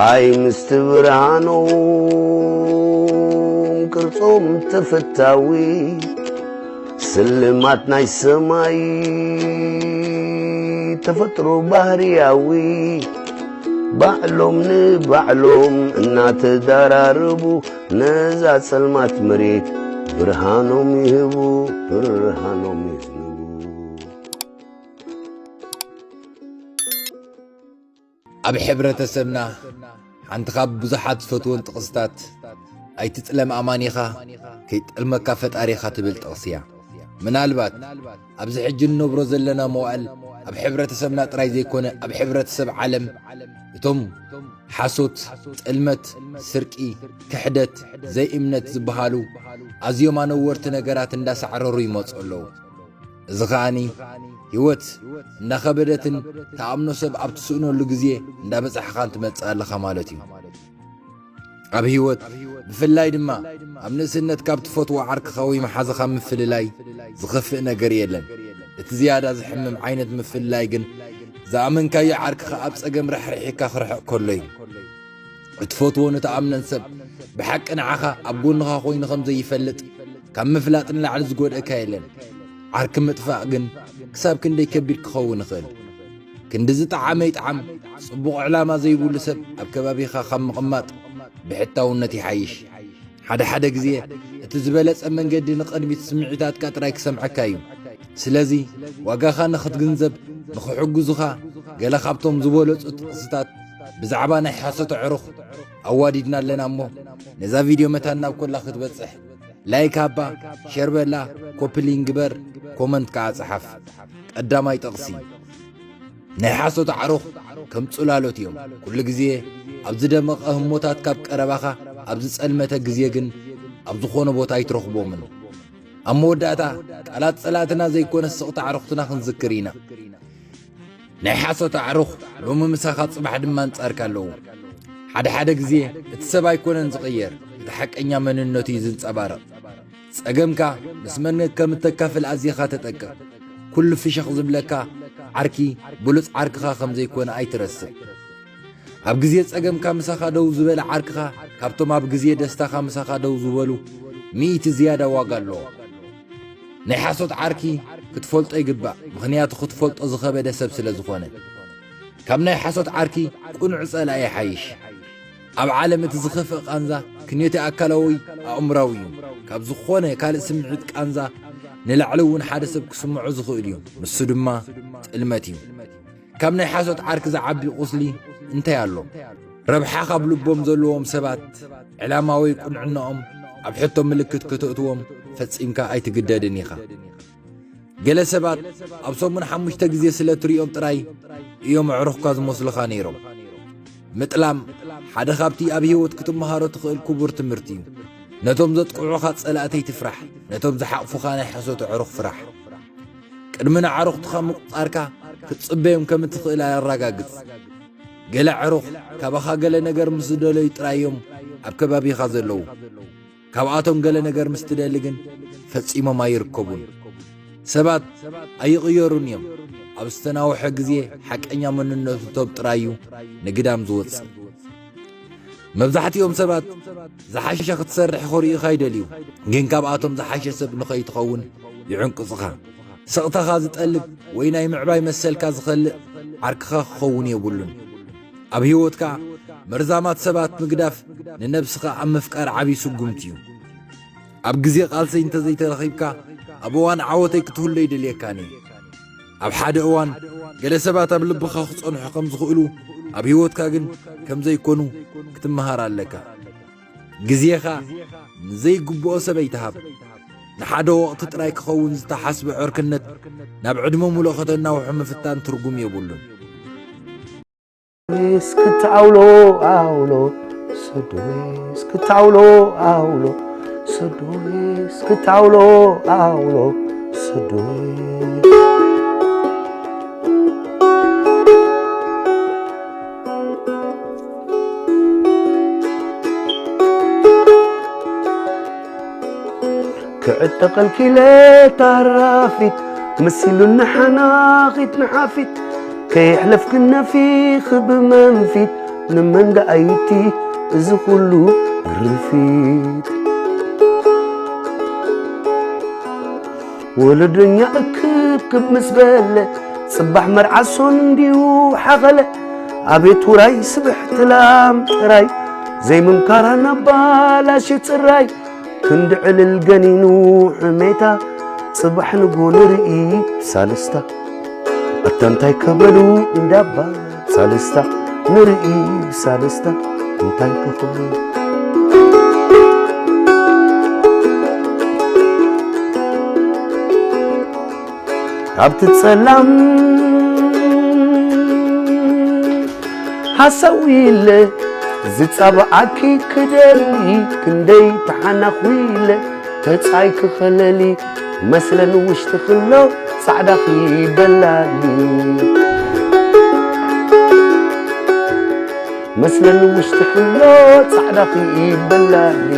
ኣይ ምስቲ ብርሃኖም ቅርጾም ተፈታዊ፣ ስልማት ናይ ሰማይ ተፈጥሮ ባህርያዊ፣ ባዕሎም ንባዕሎም እናተዳራረቡ ነዛ ጸልማት መሬት ብርሃኖም ይህቡ፣ ብርሃኖም ይህቡ። ኣብ ሕብረተሰብና ሓንቲ ካብ ብዙሓት ዝፈትወን ጥቕስታት፣ "ኣይትጥለም ኣማኒኻ፣ ከይጠልመካ ፈጣሪኻ" ትብል ጥቕሲ እያ። ምናልባት ኣብዚ ሕጂ እንነብሮ ዘለና መዋእል ኣብ ሕብረተሰብና ጥራይ ዘይኮነ፣ ኣብ ሕብረተሰብ ዓለም እቶም ሓሶት፣ ጥልመት፣ ስርቂ፣ ክሕደት፣ ዘይእምነት ዝበሃሉ ኣዝዮም ኣነወርቲ ነገራት እንዳሳዕረሩ ይመጹ ኣለዉ። እዚ ኸኣኒ ህይወት እንዳኸበደትን ትኣምኖ ሰብ ኣብ ትስእነሉ ግዜ እንዳበጻሕኻን ትመጽእ ኣለኻ ማለት እዩ። ኣብ ህይወት ብፍላይ ድማ ኣብ ንእስነት ካብ ትፈትዎ ዓርክኻ ወይ መሓዛኻ ምፍልላይ ዝኸፍእ ነገር የለን። እቲ ዝያዳ ዝሕምም ዓይነት ምፍልላይ ግን ዝኣመንካዮ ዓርክኻ ኣብ ጸገም ራሕሪሒካ ክርሕቕ ከሎ እዩ። እትፈትዎን እትኣምነን ሰብ ብሓቂ ንዓኻ ኣብ ጎንኻ ኮይኑ ከም ዘይፈልጥ ካብ ምፍላጥ ንላዕሊ ዝጎድእካ የለን። ዓርኪ ምጥፋእ ግን ክሳብ ክንደይ ከቢድ ክኸውን ይኽእል? ክንዲ ዝጠዓመ ይጥዓም፣ ጽቡቕ ዕላማ ዘይብሉ ሰብ ኣብ ከባቢኻ ካብ ምቕማጥ ብሕታውነት ይሓይሽ። ሓደ ሓደ ግዜ እቲ ዝበለጸ መንገዲ ንቕድሚት ስምዒታትካ ጥራይ ክሰምዓካ እዩ። ስለዚ ዋጋኻ ንኽትግንዘብ ንኽሕግዙኻ ገለ ካብቶም ዝበለጹ ጥቕስታት ብዛዕባ ናይ ሓሶት ኣዕሩኽ ኣዋዲድና ኣለና እሞ ነዛ ቪድዮ መታን ናብ ኮላ ክትበጽሕ ላይክ ሃባ፣ ሸር በላ፣ ኮፒ ሊንክ ግበር፣ ኮመንት ከኣ ጸሓፍ። ቀዳማይ ጥቕሲ፣ ናይ ሓሶት ኣዕሩኽ ከም ጽላሎት እዮም። ኩሉ ግዜ ኣብ ዝደመቐ ህሞታት ካብ ቀረባኻ፣ ኣብ ዝጸልመተ ግዜ ግን ኣብ ዝኾነ ቦታ ኣይትረኽቦምን። ኣብ መወዳእታ ቃላት ጸላእትና ዘይኮነ ስቕቲ ኣዕሩኽትና ክንዝክር ኢና። ናይ ሓሶት ኣዕሩኽ ሎሚ ምሳኻ ጽባሕ ድማ ኣንጻርካ ኣለዉ። ሓደ ሓደ ግዜ እቲ ሰብ ኣይኮነን ዝቕየር፣ እቲ ሓቀኛ መንነቱ እዩ ዝንጸባረቕ። ጸገምካ ምስ መን ከም እተካፍል ኣዚኻ ተጠንቀቕ። ኩሉ ፍሽኽ ዝብለካ ዓርኪ ብሉጽ ዓርክኻ ከም ዘይኮነ ኣይትረስዕ። ኣብ ግዜ ጸገምካ ምሳኻ ደው ዝበለ ዓርክኻ ካብቶም ኣብ ግዜ ደስታኻ ምሳኻ ደው ዝበሉ ሚእቲ ዝያዳ ዋጋ ኣለዎ። ናይ ሓሶት ዓርኪ ክትፈልጦ ይግባእ፣ ምኽንያቱ ክትፈልጦ ዝኸበደ ሰብ ስለ ዝኾነ። ካብ ናይ ሓሶት ዓርኪ ቅኑዕ ጸላኢ ይሓይሽ። ኣብ ዓለም እቲ ዝኸፍእ ቃንዛ ክንዮቲ ኣካላዊ ኣእምራዊ እዩ። ካብ ዝኾነ ካልእ ስምዒት ቃንዛ ንላዕሊ እውን ሓደ ሰብ ክስምዖ ዝኽእል እዩ። ንሱ ድማ ጥልመት እዩ። ካብ ናይ ሓሶት ዓርኪ ዝዓቢ ቁስሊ እንታይ ኣሎ? ረብሓ ካብ ልቦም ዘለዎም ሰባት ዕላማ ወይ ቁንዕናኦም ኣብ ሕቶ ምልክት ከተእትዎም ፈጺምካ ኣይትግደድን ኢኻ። ገለ ሰባት ኣብ ሰሙን ሓሙሽተ ግዜ ስለ ትሪኦም ጥራይ እዮም ኣዕሩኽካ ዝመስሉኻ ነይሮም። ምጥላም ሓደ ካብቲ ኣብ ህይወት ክትመሃሮ ትኽእል ክቡር ትምህርቲ እዩ። ነቶም ዘጥቅዑኻ ጸላእተይ ትፍራሕ፣ ነቶም ዝሓቕፉኻ ናይ ሓሶት ኣዕሩኽ ፍራሕ። ቅድሚ ንኣዕሩኽትኻ ምቁጻርካ ክትጽበዮም ከም እትኽእል ኣረጋግጽ። ገለ ኣዕሩኽ ካባኻ ገለ ነገር ምስ ዝደለዩ ጥራይ እዮም ኣብ ከባቢኻ ዘለዉ። ካብኣቶም ገለ ነገር ምስ ትደሊ ግን ፈጺሞም ኣይርከቡን። ሰባት ኣይቕየሩን እዮም። ኣብ ዝተናውሐ ግዜ ሓቀኛ መንነቶም ጥራይ እዩ ንግዳም ዝወጽእ። መብዛሕትኦም ሰባት ዝሓሸ ክትሰርሕ ክርእዩኻ ይደልዩ፣ ግን ካብኣቶም ዝሓሸ ሰብ ንኸይትኸውን ይዕንቅጹኻ። ስቕታኻ ዝጠልብ ወይ ናይ ምዕባይ መሰልካ ዝኸልእ ዓርክኻ ክኸውን የብሉን። ኣብ ህይወትካ መርዛማት ሰባት ምግዳፍ ንነብስኻ ኣብ ምፍቃር ዓብዪ ስጉምቲ እዩ። ኣብ ግዜ ቃልሰይ እንተዘይተረኺብካ፣ ኣብ እዋን ዓወተይ ክትህሉ ኣይደልየካን እየ። ኣብ ሓደ እዋን ገለ ሰባት ኣብ ልብኻ ክጸንሑ ከም ዝኽእሉ፣ ኣብ ህይወትካ ግን ከም ዘይኮኑ ክትመሃር ኣለካ። ግዜኻ ንዘይግብኦ ሰብ ኣይትሃብ። ንሓደ ወቕቲ ጥራይ ክኸውን ዝተሓስበ ዕርክነት ናብ ዕድመ ሙሉእ ከተናውሖ ምፍታን ትርጉም የብሉን። እስክታውሎ ኣውሎ ሰዶሜ፣ እስክታውሎ ኣውሎ ሰዶሜ፣ እስክታውሎ ኣውሎ ሰዶሜ። ክዕጠቐልኪ ኢለ ታራፊት መሲሉኒ ሓናኺት ንሓፊት ከየሕለፍክን ነፊኺ ብመንፊት ንመን ደኣይቲ እዚ ኩሉ ግርፊት? ወለዶኛ እክብክብ ምስ በለ፣ ጽባሕ መርዓ ሶን እንዲዩ ሓኸለ። ኣቤት ውራይ ስብሕቲ ላም ጥራይ፣ ዘይምምካራ ናብ ባላሽ ጽራይ። ክንዲ ዕልል ገኒኑ ሕሜታ፣ ጽባሕ ንጎ ንርኢ ሳልስታ። ኣታ እንታይ ከበሉ እንዳባ ሳልስታ፣ ንርኢ ሳልስታ እንታይ ክኽብሉ። ካብቲ ጸላም ሃሳዊ ኢለ ዝጻባኣኪ ክደሊ፣ ክንደይ ተሓናኹ ኢለ ተጻይ ክኸለሊ፣ መስለን ውሽጢ ክሎ ጻዕዳኺ በላሊ። መስለን ውሽጢ ክሎ ጻዕዳኺ በላሊ።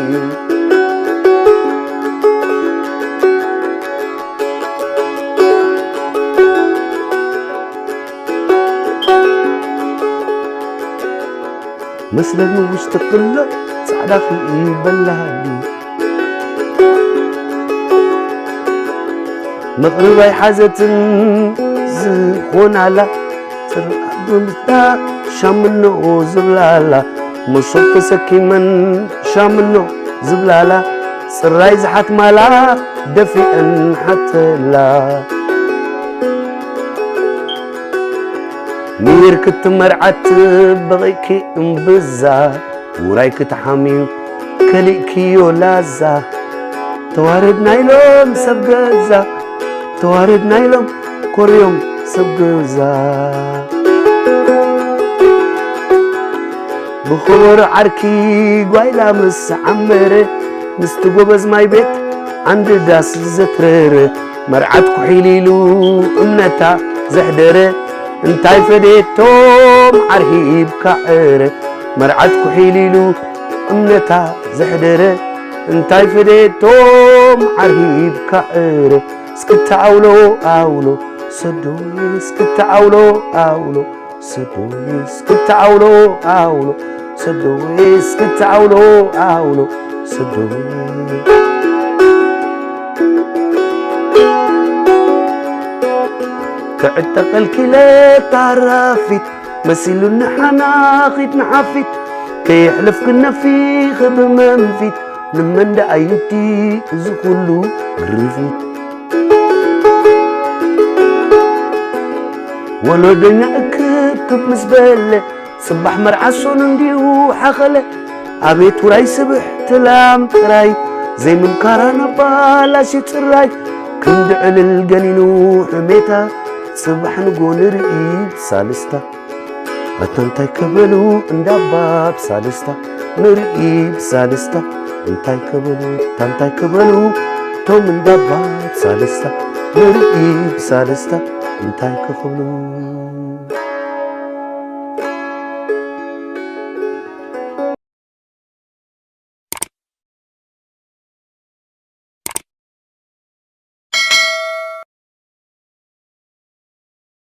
መስለኒ ውሽጢ ክሎ ጻዕዳ ክርኢ በላሃሊ። መቕርብ ኣይሓዘትን ዝኾናላ፣ ጽርዓት ብምስታ ሻምኖ ዝብላላ፣ መሶብ ተሰኪመን ሻምኖ ዝብላላ፣ ጽራይ ዝሓትማላ ደፊአን ሓተላ። ሚር ክትመርዓት በቒዕኪ እምብዛ፣ ውራይ ክትሓምዩ ከሊእክዮ ላዛ። ተዋረድ ናይሎም ሰብ ገዛ፣ ተዋረድ ናይሎም ኮርዮም ሰብ ገዛ። ብኸበሮ ዓርኪ ጓይላ ምስ ዓመረ፣ ምስቲ ጎበዝ ማይ ቤት ዓንዲ ዳስ ዘትረረ፣ መርዓት ኩሒል ኢሉ እምነታ ዘሕደረ፣ እንታይ ፈደየቶም ዓርሂብ ካዕረ። መርዓት ኩሒል ኢሉ እምነታ ዘሕደረ፣ እንታይ ፈደየቶም ዓርሂብ ካዕረ። እስክታ ኣውሎ ኣውሎ ሰዶይ፣ እስክታ ኣውሎ ኣውሎ ሰዶይ፣ እስክታ ኣውሎ ኣውሎ ሰዶይ፣ እስክታ ኣውሎ ኣውሎ ሰዶይ። ክዕጠቐልኪ ኢለ ታራፊት፣ መሲሉኒ ሓናኺት ንሓፊት፣ ከየሕለፍኪ ነፊኺ ብመንፊት፣ ንመን ደኣ ይዲ እዚ ኩሉ ግርፊት? ወለዶኛ እክብክብ ምስ በለ፣ ጽባሕ መርዓ ሶን እንዲዩ ሓኸለ። ኣቤት ውራይ ስብሕቲ ላም ጥራይ፣ ዘይምምካራ ናብ ባላሽ ጽራይ። ክንዲ ዕልል ገኒኑ ሕሜታ፣ ጽባሕ ንጎ ንርኢ ብሳልስታ። ኣታ እንታይ ከበሉ እንዳባ ብሳልስታ፣ ንርኢ ብሳልስታ። እንታይ ከበሉ፣ ኣታ እንታይ ከበሉ፣ ቶም እንዳባ ብሳልስታ፣ ንርኢ ብሳልስታ። እንታይ ክኽብሉ።